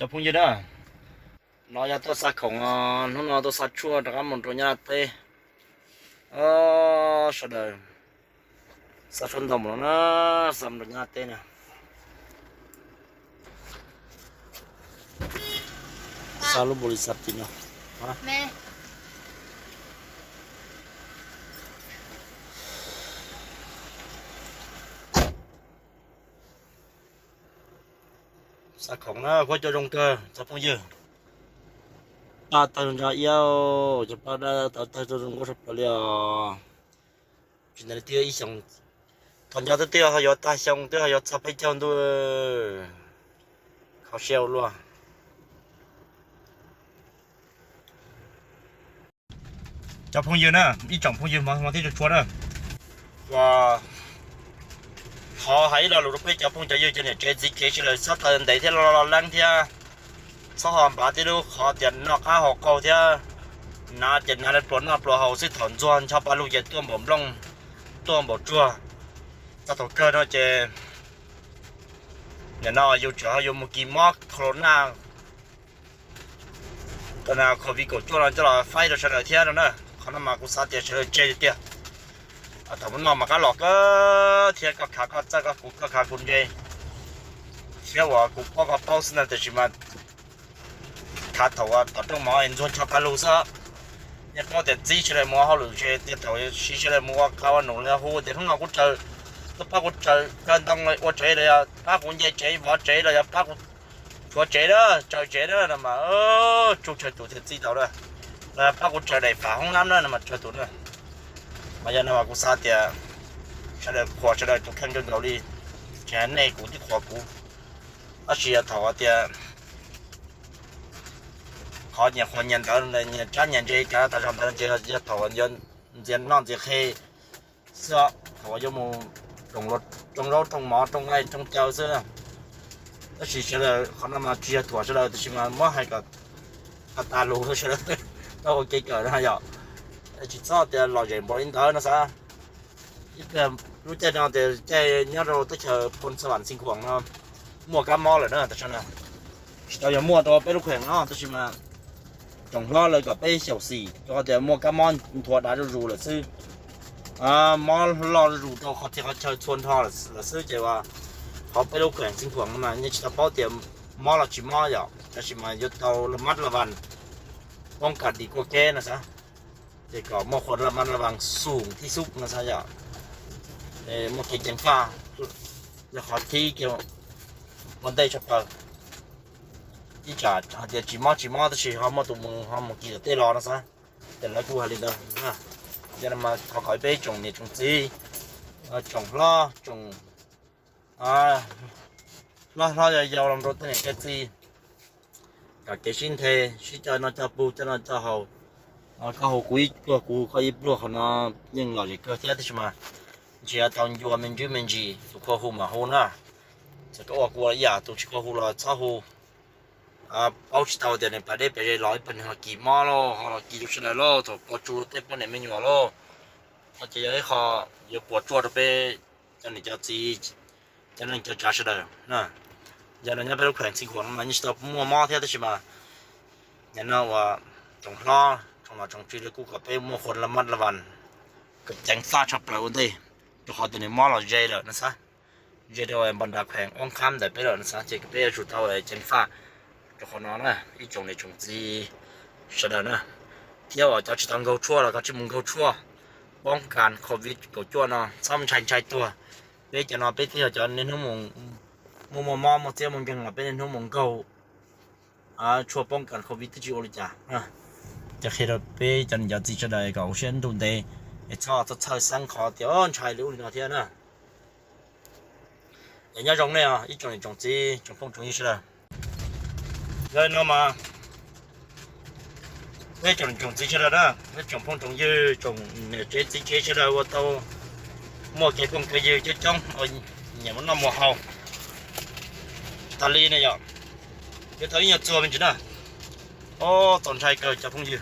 Cov phooj ywg na, no yog tuaj xa khoom, hnub no tuaj xa tshuaj rov qab mus rau Nyab Laj teb. Sawv daws xa tshuaj ntau mus no na, xa mus rau Nyab Laj teb na. Xa lub npaum li xav tim no. Xa khoom na, huab cua zoo kawg cov phooj ywg. Paj tawg ntsa iab, cov paj dab tawg tawg zoo nkauj tshaj plaws li os. Tsis ntev twb ib xyoos, thaum nco twb twb ho yuav tag xyoo, twb ho yuav txog peb caug ntuj, kho siab ua luaj. Cov phooj ywg na, ib tsoom phooj ywg hmov thiab tshua tshua na, uas thov hais ib lo lus rau peb cov phooj cov ywg cov niam tsev txiv tsev sawv daws txhob tawm ntev thiab lo lo leeb thiab txhob ho npav tib lub qhov tias noj qab haus qaug thiab, hnav ces hnav pluas noj pluas haus xwb, thaum ntxuag ncho pa lug ces tuaj npaum nplooj, tuaj npaum tsuag. Txog thaum kawg no ces nim no yus tseem ho yuav mus kis mob corona, covid kaum cuaj no coj los faib rau sawv daws thiab no na. Qhov no mas kuv xav tias sawv daws tseg tiag tiag. Thaum ub no mas qab los kawg thiab, koj khav koj txawj koj kuv, koj khav kuv ntse, thiab uas kuv paub koj paub xwb ntag, tiam sis mas khav thaum uas tom rooj mov ntxuag ncho pa lug xwb. Yeej paub tias txib sawv daws mus ua hauj lwm, tias thaum siv sawv daws mus ua qab ua num los yog hu tias hnub no kuv raws, koj pab kuv raws kawg ntoo ua tsev los yog pab kuv nce tsev vov tsev los yog pab kuv tshuav tsev na, raws tsev na no mas tsuj tsawg tus thiaj txib tau na. Los yog pab kuv raws daim fam hoob nab na no mas tsawg tus na. Mas yog no mas kuv xav tias sawv daws qhuas sawv daws tus kheej rau nkaus li, tsis hais nej kuv twb qhuas kuv. Tab sis yog thaum tias qhov nyias qhuas nyias ntawd, nyias tsab nyias ntse tas zog ntawd ces yog thaum yuav ntxias noj ntxias qhe xwb, thaum yuav mus rooj zaub rooj mov rooj nqaij rooj caw xwb. Tab sis sawv daws qhov no mas tsis yog thuam sawv daws, tab sis mas muab hais kom tas lus sawv daws tau ua kev kawm no yom. Tsis txhob tias lom zem npaum li ntawd no xav. Ib pliag lub caij no tias caij nyob rau teb chaws Phoos Xas Vas Xeev Khuam no muaj kab mob lawm na, tam sim no tsis tau yog muaj rau peb lub kheem no, tab sis mas tsoom hlob lawv kom peb xyaum xim rau qhov tias muaj kab mob nthuav dav zuj zus lawm xwb. Mob loj zuj zus rau qhov txhia qhov chaw txhua nrho lawm xwb ces uas hauv peb lub kheem Xeev Khuam no mas yeej tsis tau paub tias mob los tsis mob yom, tab sis mas yuav tau la mab la vas poob kas dim kua kev no xav. Ces kom muaj qhuas la mab la vas xum tib xub no xav yom, muaj kev ceev faj, yog qhov thib ua ntej tshaj plaws. Ib tsam hais tias tsis mob tsis mob tab sis ho muaj tus mus ho mus kis tom tej los no xav. Ces lawv kuj hais li ntawd. Yog no mas thov kom peb tsoom niam tsoom txiv, tsoom hlob tsoom hlob hlob yau yau los rau tej niam tej txiv, kom kev sib nthe, sib coj noj coj pub, coj noj coj haus. Koj hu kuv ib pluag, kuv hu koj ib pluag, qhov no yeej lom zem kawg thiab, tab sis mas ntshe yuav tau ncua me ntsis me ntsis, tus khuv hu mas hu na. Txawm koj ua kuv ua ib yam, tus tsis khuv hu los txhob hu. Paub tsis tau tias nws pas deb pas ze los ib pab nws ho kis mob lauj, ho los kis rau sawv daws lauj, thaum pos tsuas tej poj niam me nyuam lauj, no ces yog ib qho yuav puas tsuaj rau peb cov niam cov txiv, cov neej cov tsav sawv daws. Yog no nyob peb lub kheem Xeev Khuam no mas yeej tsis tau muaj mob thiab, tab sis mas nim no uas tsoom hlob tsoom nom tsoom tswv lawv kuj kom peb muaj qhuas la mab la vas, kom ceev faj tshaj plaws ua ntej, rau qhov tias nws mob los ze lawm no xav, ze rau npam nrad kheem ob khab ntawm peb lawm no xav, ces peb yuav tsum tau ceev faj rau qhov no na, ib tsoom niam tsoom txiv sawv daws na. Thiab uas cov tsis tau nkaug tshuaj los koj tsij mus nkaug tshuaj poob kas covid kaum cuaj no, txhob ntshai ntshai tuag. Peb cov no peb twb yog cov niaj hnub mus muaj muaj mob muaj txiab muaj nkeeg los peb niaj hnub mus nkaug tshuaj poob kas covid twb tsis ua li cas. Ces qhia rau peb cov niam cov txiv sawv daws kom ua siab ntuj ntev, es txhob txhob txhawj xeeb qhov tias ntshai li ub li no thiab na. Es nyob zoo nej os ib tsoom niam tsoom txiv tsoom phooj tsoom ywg sawv daws. Yog li no mas peb tsoom niam tsoom txiv sawv daws na, peb tsoom phooj tsoom ywg tsoom niam tsev txiv tsev sawv daws ua tau muaj kev phooj kev ywg coob coob, nyiam mus noj mus haus tas li ne yom. Yuav tau ib nyuag txuag me ntsis na. Txaus ntshai kawg cov phooj ywg.